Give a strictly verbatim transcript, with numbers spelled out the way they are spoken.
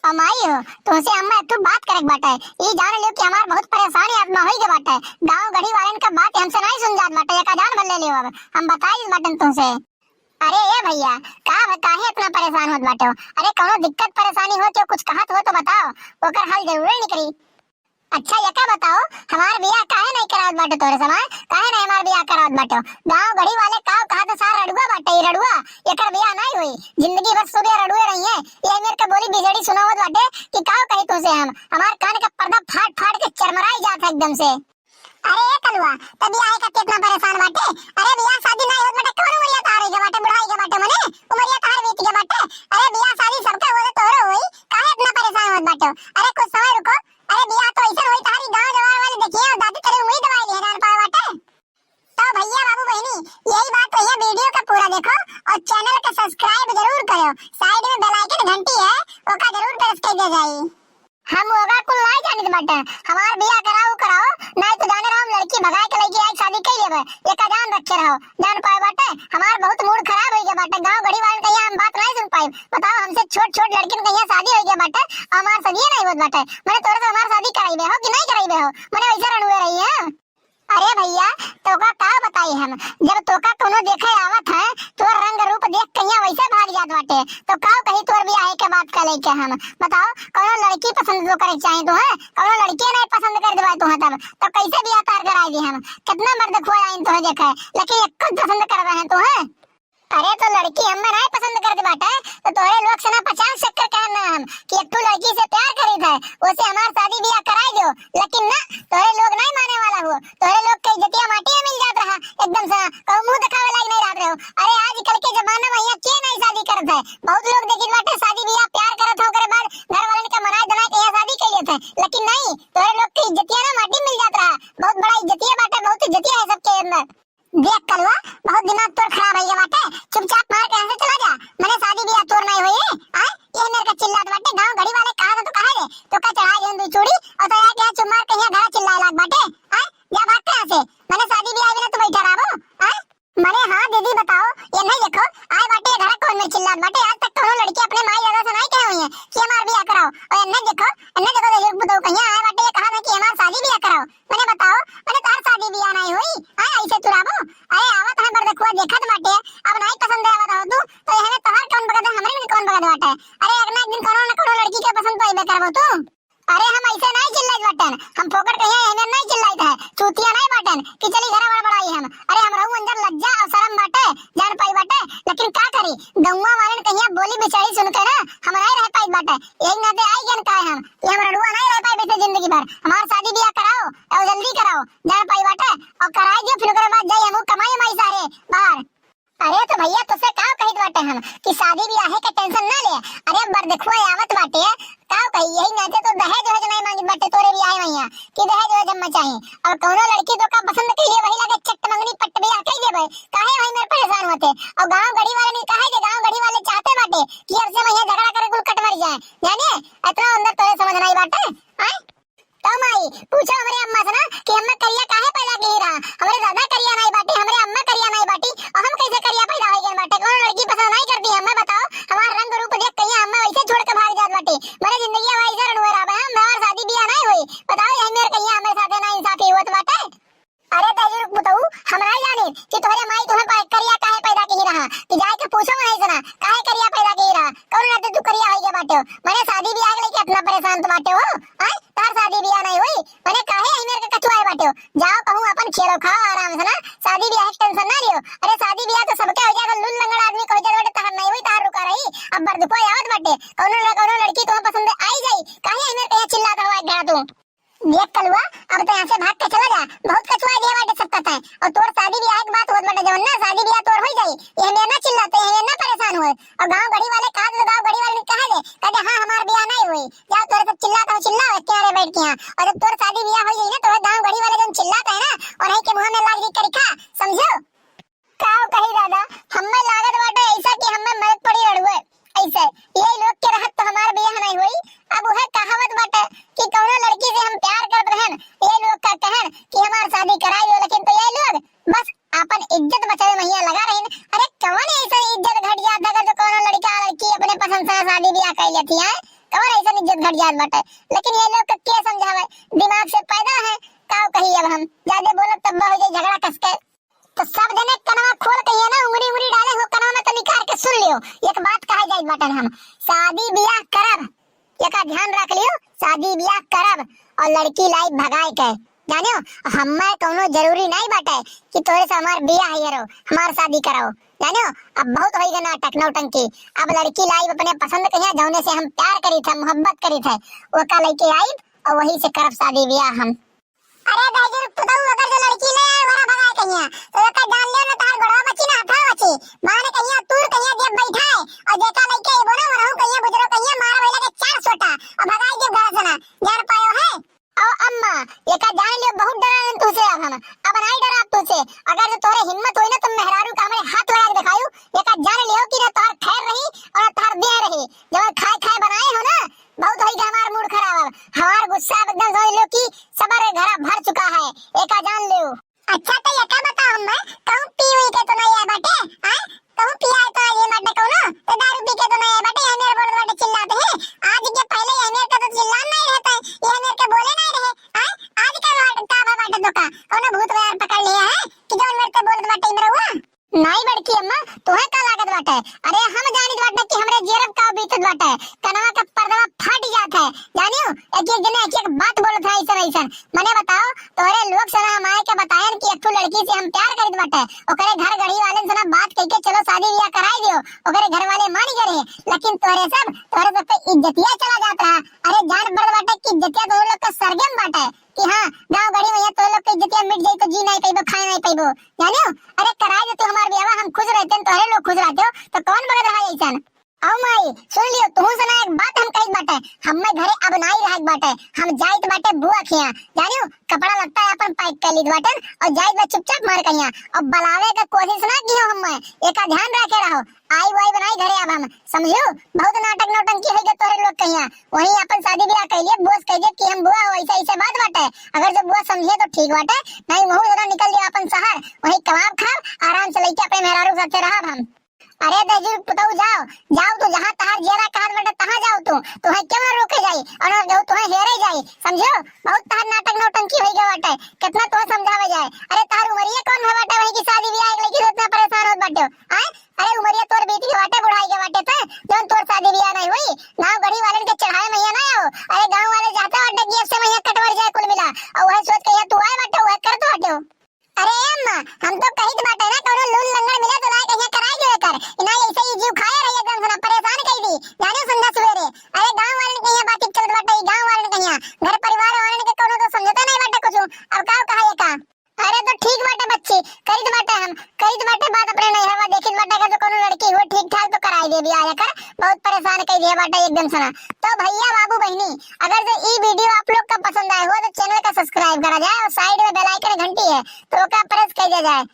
अम्मा आई हो, तुमसे अम्मा एक ठो बात करे के बाटे। ई जान लियो कि हमार बहुत परेशान आत्मा होई के बाटे। गाँव गढ़ी वालन का बात हमसे नाहीं सुन जात बाटे, एका जान भर ले लियो। अब हम बताई बाटन तुमसे। अरे ए भइया, का भ-, काहे इतना परेशान होत बाटे हो? अरे कौनो दिक्कत परेशानी हो तो कुछ कहत हो तो बताओ, ओकर हल जरूरे निकली। अच्छा एका बताओ, हमार बियाह काहे नाहीं करावत बाटे तोरे समाज? काहे नाहीं हमार बियाह करावत बाटे? गाँव गढ़ी वाले का कहत सार रड़ुआ बाटे, ई रड़ुआ, एकर बियाह नाहीं होई। जिंदगी भर सुबह रड़ुए रही है, ये मेरे का बोली बिजड़ी सुनावत बाटे कि का कही तुमसे हम, हमार कान का पर्दा फाट फाट के चरमराई जात है एकदम से। अरे ए कलुआ, त बियाह का कितना परेशान बाटे? अरे बियाह शादी नाहीं होत बाटे, कौन उमरिया तार होई के बाटे, बुढ़ाई के बाटे मने, उमरिया तार बीत के बाटे। अरे बियाह शादी सबका होई, तोहरो होई, काहे इतना परेशान होत बाटे? अरे कुछ समय रुको, अरे बियाह तो ऐसन होई, तहारी गाँव जवार वाले देखिए और दादी तेरे उंगली दबाई लिए, जान पाए बाटे। तो भइया बाबू बहिनी, यही बात भइया, video का पूरा देखो और channel का subscribe जरूर करो, side में bell icon घंटी है, ओका जरूर press कर दिया जाए। हम ओका कुल नाहीं जानित बाटे, हमार बियाह कराओ कराओ, नाहीं तो जाने रहो हम लड़की भगाए के लइके आई शादी कई लेबे, एका जान रखे रहो, जान पाए बाटे। हमार बहुत mood खराब होई गया बाटे, गाँव गढ़ी वालन कहिया हम बात नाहीं सुन पाई। बताओ हमसे छोट छोट लड़किन कहिया शादी होई गया बाटे, हमार शादी नाहीं होत बाटे, मने तोरे से हमार शादी कराइबे हो कि नाहीं कराइबे हो, मने वैसे रड़ुए रही है। अरे भइया, तोका का बताई हम, जब तोका कोनो देखे आवत है, तोर रंग रूप देख कहिया वैसे भाग जात बाटे, तो का कही तोर बियाहे के बात का लइके हम? बताओ, कोनो लड़की पसंद तो करे के चाही तोहे, कोनो लड़की नाहीं पसंद कर देवाई तोहे तब, तो कैसे बियाह तार कराई दी हम? कितना मर्द खोज आइन तोहे देखे, लेकिन एको पसंद कर रहे हैं तोहे। अरे तो लड़की हमें नाहीं पसंद करत बाटे, तो तोहरे लोग से ना पचास चक्कर कहन ना हम कि एक ठो लड़की से प्यार करीत है, ओसे हमार शादी बियाह कराई दो, लेकिन ना, तोहरे लोग नाहीं माने वाला हो, तोहरे लोग के इज्जतिया माटी में मिल जात रहा, एकदम से कहूँ मुंह दिखावे लायक नाहीं रहत रहो। अरे आजकल के जमाना में यहाँ के नाहीं शादी करत है, बहुत लोग देखित बाटे शादी बियाह प्यार करत हो, ओकरे बाद घर वालन के मनाए दनाए के यहाँ शादी कर लेत है, लेकिन नाहीं, तोहरे लोग के इज्जतिया ना माटी में मिल जात रहा, बहुत बड़ा इज्जतिया बाटे, बहुत इज्जतिया है सबके अंदर। देख कलुआ, बहुत दिमाग तोर खराब है ये बाटे, चुपचाप मार के यहाँ से चला जा, मने शादी बियाह तोर नाहीं होई है, आय? ये मेरे का चिल्लात बाटे, गाँव गढ़ी वाले कहा तो कहा ले, तो का चढ़ा गए दो चूड़ी और तो आके यहाँ चुप मार के यहाँ घर चिल्लाए लाग बाटे, आय? जा भाग के यहाँ से, मने शादी बियाह बिना तू बैठा रहो, आय? मने हाँ दीदी बताओ, ये नहीं देखो, आय बाटे ये घर कौन में चिल्लात बाटे, आज तक कोनो लड़की अपने माई दादा से नाहीं कहे हुई है कि हमार बियाह कराओ, और ये नहीं देखो, ये नहीं देखो, दहिजर पुतोहू कहिया आय बाटे, ये कहा था कि हमार शादी बियाह कराओ, मने बताओ, मने तोहार शादी बियाह नाहीं होई? आय, ऐसे तुराबो? अरे आवत है बरदखुआ देखत बाटे, अब नाहीं पसंद आवत हो तू, तो यह में तोहार कौन बगत है, हमरे में कौन बगत बाटे? अरे एक ना एक दिन कोनो ना कोनो लड़की के पसंद तो अइबे करबो तू। अरे हम ऐसे नाहीं चिल्लाइत बाटन, हम फोकट कहिया एहने नाहीं चिल्लाइत है, चूतिया नाहीं बाटन कि चली घरा बड़बड़ाई हम। अरे हमरहू अंदर लज्जा और शर्म बाटे, जान पाई बाटे, लेकिन का करी, गौवा वालन कहिया बोली बिचड़ी सुन के ना हम नाहीं रह पाइत बाटे, यही नाते आई गन का हम कि हम रड़ुआ नाहीं रह पाई बेटे जिंदगी भर। हमार शादी बियाह कराओ और जल्दी कराओ, जान पाई बाटे, और कराई दियो, फिर ओकरे बाद जाई हमहू कमाई माई सारे बाहर। अरे तो भइया तुसे का कहित बाटे हम कि शादी बियाहे के tension ना ले। अरे बरदखुआ आवत बाटे, का कही, यही नाते तो दहेज वहेज नाहीं मांगित बाटे तोरे बियाहे में यहाँ कि दहेज वहेज हम चाही। अब कौनो लड़की तो का पसंद कइले वही लगे चट मंगनी पट बियाह कई देबे, काहे वही मेरे परेशान होते। और गाँव गढ़ी वाले नहीं कहे जे गाँव गढ़ी वाले चाहते बाटे कि अब से वही झगड़ा करे कुल कट मर जाए, जाने इतना अंदर तोरे समझ नाहीं बाटे। आय? तो माई, पूछो हमरे अम्मा से ना कि अम्मा करिया काहे पैदा की रहा? हमरे दादा करिया नाहीं बाटी, हमरे अम्मा करिया नाहीं बाटी, और हम कैसे करिया पैदा हो गए बाटे? कौन लड़की पसंद नाहीं करती है? अम्मा बताओ, हमार रंग रूप देख कहिया अम्मा वैसे छोड़ के भाग जात बाटी। मने जिंदगी हमारी इधर अड़ुए रहा, हम हमार शादी बियाह नाहीं हुई। बताओ, यही मेरे कहिया हमरे साथे नाइंसाफी होत बाटे। अरे दहिजरू पुतऊ, हम नाहीं जानी कि तोहरे माई तुम्हें पै-, करिया काहे पैदा की रहा, कि जाए के पूछो नहीं सुना, काहे करिया पैदा की रहा, कौन नाते तू करिया हो गया बाटे हो? मने शादी बियाह के लेके इतना परेशान तो बाटे हो, आय? तार शादी बियाह नाहीं हुई, मने काहे यही मेरे के कचुआए बाटे हो? जाओ कहूँ अपन खेलो खाओ आराम से ना, शादी बियाह की tension ना लियो। अरे शादी बियाह तो सबके हो जाए, लूल लंगड़ आदमी को हो जाए, तार नाहीं हुई, तार रुका रही। अब बरदुखो आवत बाटे, कौनो ना कौनो लड़की तुम्हें पसंद आई जाई, काहे यही मेरे के यहाँ चिल्लाता हुआ एक घड़ा तू? देख कलुआ, अब तो यहाँ से भाग के चला जा, बहुत कचुआ दिया बाटे सब कहता है। और तोर शादी बियाह के बात होत बाटे जवन ना, शादी बियाह तोर होई जाई, ये हमें ना चिल्लाते, ये हमें ना परेशान होए। और गाँव गढ़ी वाले कहा दे, गाँव गढ़ी वाले ने कहा दे, कह दे हाँ हमार बियाह नाहीं हुई, जाओ तोरे सब चिल्लाता हो चिल्लाओ, क्या रे बैठ के यहाँ। और जब तोर शादी बियाह हो जाई ना, तो गाँव गढ़ी वाले जौन चिल्लाता है ना, उन्हीं के मुँह में लाग जाई करिखा, समझो? का कही दादा, हम्मे लागत बाटे ऐसा कि हम्मे मरत पड़ी रड़ुए। ऐसे, ये लोग के रहत तो हमार बियाह नाहीं होई। अब उहे कहावत बाटे कि कौनो लड़की से हम प्यार करत रहन, ये लोग का कहन कि हमार शादी कराई दो, लेकिन तो ये लोग बस आपन इज्जत बचावे में हियां लगा रहिन। अरे कौन ऐसा इज्जत घट जात है अगर जो कौनो लड़का लड़की अपने पसंद से शादी बियाह कर लेती है? और ऐसन इज्जत घट जात बाटे। लेकिन ये लोग के के समझावे, दिमाग से पैदा है, का कही अब हम, ज्यादा बोलब तब हो जाई झगड़ा कस के। तो सब जने कनवा खोल कहिया ना, उंगली उंगली डाले हो कनवा में, तो निकाल के सुन लियो। एक बात कहे जाइत बाटन हम, शादी बियाह करब, एका ध्यान रख लियो, शादी बियाह करब और लड़की लाई भगाए के, जानियो। हमें कौनो जरूरी नहीं बाटे कि तोरे से हमार बियाह ये रहो, हमार शादी कराओ, जानियो। अब बहुत होई गए नाटक नौटंकी। अब लड़की लाई अपने पसंद कहिया, जौने से हम प्यार करी थे, मोहब्बत करी थे, ओका लेके आई और वही से करब शादी बियाह हम। अरे दहिजरू पुतऊ, अगर जो लड़की ले आए, ओकरा भगाए कहिया, तो एका जान लियो ना, तहार गोड़वा बची ना, हथवा बची। माने कहिया तूर कहिया जब बैठाए, और जेका लइके अइबो ना, वरहू कहिया बुजरो कहिया मार भइला के चार सोटा, और भगाई जब घर से ना, जान पायो है। ओ अम्मा, एका जान लियो, बहुत डरा तुसे अब हम, अब नहीं डरा तुसे। अगर जो तोरे हिम्मत होई ना, तो मेहरारू का हमरे हाथ लगा के दिखायू, एका जान लियो कि ना तोहर खैर रही और ना तोहर देह रही। जब खाए खाए बनाए हो ना, बहुत होई गए हमार मूड खराब। अब हमार गुस्सा अब एकदम समझ लो कि सबर के घड़ा भर चुका है, एका जान लो। अच्छा तो एका बताओ, मैं कहूँ पी हुई के तो नहीं आए बाटे, आए? कहूँ पिया है तो ये बाटे कौनो, तो दारू पी के तो नहीं आए बाटे, ये मेरे बोल बाटे चिल्लाते हैं। आज के पहले ये मेरे का तो चिल्ला नहीं रहता है, ये मेरे के बोले नहीं रहे, आए? आज का बात का बा बाटे तो का, कौनो भूत यार पकड़ लिया है कि जो मेरे के बोलत बाटे मेरे हुआ? नाई बड़की अम्मा, तुहे का लागत बाटे? अरे हम जानित बाटे कि हमरे जियरब का बीतत बाटे। कनवा का पर्दवा फाट जात है। जानियो, एक एक जने एक एक बात बोलत है ऐसन ऐसन। मने बताओ, तोहरे लोग से ना हम आए के बतायन कि एक ठो लड़की से हम प्यार करित बाटे। ओकरे घर गढ़ी वालन से ना बात कइके चलो शादी बियाह कराई दियो। ओकरे घर वाले मान गए रहे, लेकिन तोहरे सब, तोहरे सब पे इज्जतिया चला जात रहा। अरे जान पड़त बाटे कि इज्जतिया तोहरे लोग का सरगम बाटे। कि हाँ, गाँव गढ़ी में तो लोग के इज्जतिया मिट जाई तो जी नहीं पाइबो, खाए नहीं पाइबो, जानियो। अरे कराए दे तू हमार बियाह, हम खुश रहते हैं, तोहरे लोग खुश रहते हो, तो कौन बगत रहा ऐसन? आओ माई, सुन लियो, तुहू से ना एक बात हम कहित बाटे, हम्मे घरे अब नाई रहत बाटे, हम जाइत बाटे बुआ खिया, जानियो, कपड़ा लत्ता अपन पैक कर लीत बाटन और जाइत बा चुपचाप मार कहिया, और बुलावे के कोशिश ना कियो हम्मे, एका ध्यान रखे रहो, आई वाई बनाई घरे अब हम, समझियो, बहुत नाटक नौटंकी होई गए तोहरे लोग कहिया, वहीं अपन शादी बियाह कइले, बुआ से कह दे कि हम बुआ हो, ऐसे ऐसे बात बाटे। अगर जब बुआ समझे तो ठीक बाटे, नहीं वहू जरा निकल जाओ अपन शहर, वहीं कमाब खाब, आराम से लइके अपने मेहरारू के साथे रहब हम। अरे दहिजरू पुतऊ जाओ, जाओ तू जहाँ तहार जियरा कहत बाटे तहाँ जाओ तू, तुहे क्यों ना रोके जाई और ना केहू तुहे हेरे जाई, समझो? बहुत तहार नाटक नौटंकी होई गए बाटे, कितना तुहे समझावे जाए। अरे तहार उमरिया कौन भा बाटे वहीं की शादी बियाह एक लड़की से इतना परेशान होत बाटे, आए? अरे उमरिया तोर बीत के बाटे, बुढ़ाई के बाटे ते, जौन तोर शादी बियाह नहीं हुई, गाँव गढ़ी वालन के चढ़ावे मैया ना आओ। अरे गाँव वाले चाहते बाटे कि अब से मैया कटवर जाए कुल मिला, और वह सोच के यहाँ तू आए बाटे, वह करत बाटे हो। अरे अम्मा, हम तो कहित बाटे ना, कौनो लूल लंगड़ मिले तो लाए कहिया कराई देवे कर, इना ऐसे ही जीव खाए रही एकदम से ना, परेशान कई दी, जाने संध्या सवेरे। अरे गाँव वालन कहिया बात चलत बाटे, गाँव वालन कहिया, घर परिवार वालन के कौनो तो समझता नहीं बाटे कुछ, अब का कहा ये का? अरे तो ठीक बाटे बच्ची, करित बाटे हम, करित बाटे बात अपने नैहरवा, देखित बाटे अगर तो कोनो लड़की हो ठीक ठाक तो कराई दे बियाह कर, बहुत परेशान कई दिया बाटे एकदम से ना। तो भैया बाबू बहिनी, अगर जो ई वीडियो आप लोग का पसंद आए हो तो चैनल का सब्सक्राइब करा जाए और साइड में बेल आइकन घंटी है तो ओका प्रेस कर दिया जाए।